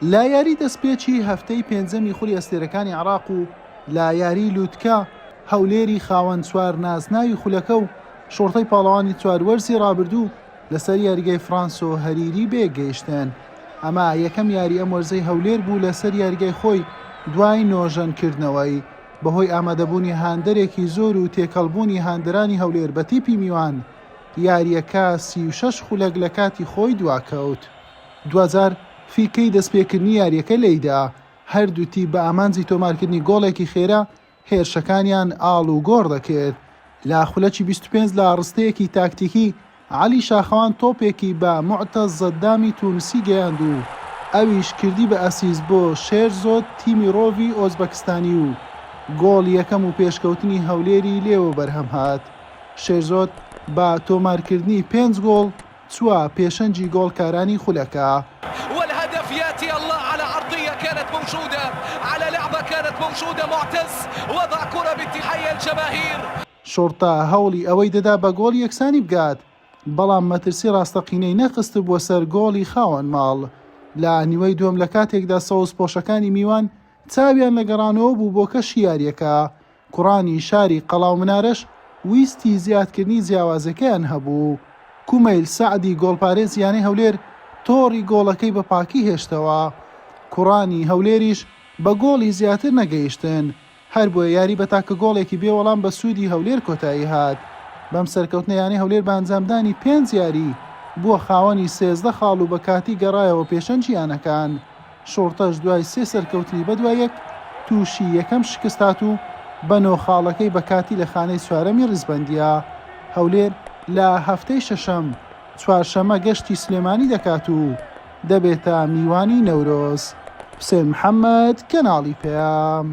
لە یاری دەستپێکی هەفتەی پێنجەمی خولی ئەستێرەکانی عێراق و لە یاری لوتکە، هەولێری خاوەن چوار نازناوی خولەکە و شوڕتەی پاڵەوانی چوار وەرزی رابردوو لەسەر یاریگای فرانسۆ هەریری بەیەکگەیشتن. ئەمە یەکەم یاری ئەم وەرزەی هەولێر بوو لەسەر یاریگای خۆی دوای نۆژەنکردنەوەی، بەهۆی ئامادەبوونی هاندەرێکی زۆر و تێکەڵبوونی هاندەرانی هەولێر بە تیپی میوان، یارییەکە 36 خولەک لە کاتی خۆی دواکەوت. دواجار فیکەی دەستپێکردنی یارییەکە لێیدا، هەردوو تیپ بە ئامانجی تۆمارکردنی گۆڵێکی خێرا هێرشەکانیان ئاڵوگۆڕ دەکرد. لە خولەکی 25 لە ڕستەیەکی تاکتیکی، عەلی شاخەوان تۆپێکی بە موعتەز زەدامی تونسی گەیاند و ئەویش کردی بە ئەسیست بۆ شێرزۆد تیمیرۆڤی ئۆزبەکستانی و گۆڵی یەکەم و پێشکەوتنی هەولێری لێوە بەرهەم هات. شێرزۆد بە تۆمارکردنی پێنج گۆڵ چووە پێشەنگی گۆڵکارانی خولەکە. والهدف ياتي الله على عرضية كانت موجودة على لعبة كانت موجودة معتز وضع كرة باتحية الجماهير. شوڕتە هەوڵی ئەوەی دەدا بە گۆڵی یەکسانی بگات، بەڵام مەترسی ڕاستەقینەی نەخستبووە سەر گۆڵی خاوەن ماڵ. لە نیوەی دووەم لە کاتێکدا سەوزپۆشەکانی میوان چاویان لە گەڕانەوە بوو بۆ کەشی یارییەکە، کوڕانی شاری قەڵا و منارەش ویستی زیادکردنی جیاوازیەکەیان هەبوو. کومەیل سەعدی گۆڵپارێزی یانەی هەولێر تۆڕی گۆڵەکەی بە پاکی هێشتەوە. کوڕانی هەولێریش بە گۆڵی زیاتر نەگەیشتن، هەربۆیە یاری بە تاکە گۆڵێکی بێ وەڵام بە سوودی هەولێر کۆتایی هات. بەم سەرکەوتنە یانەی هەولێر بە ئەنجامدانی پێنج یاری بووە خاوەنی 13 خاڵ و بە کاتی گەڕایەوە پێشەنگی یانەکان. شوڕتەش دوای سێ سەرکەوتنی بەدوای یەک تووشی یەکەم شکست هات و بە نۆ خاڵەکەی بە کاتی لە خانەی چوارەمی ریزبەندییە. هەولێر لە هەفتەی شەشەم چوارشەممە گەشتی سلێمانی دەکات و دەبێتە میوانی نەورۆز. حوسێن محەمەد، کەناڵی پەیام.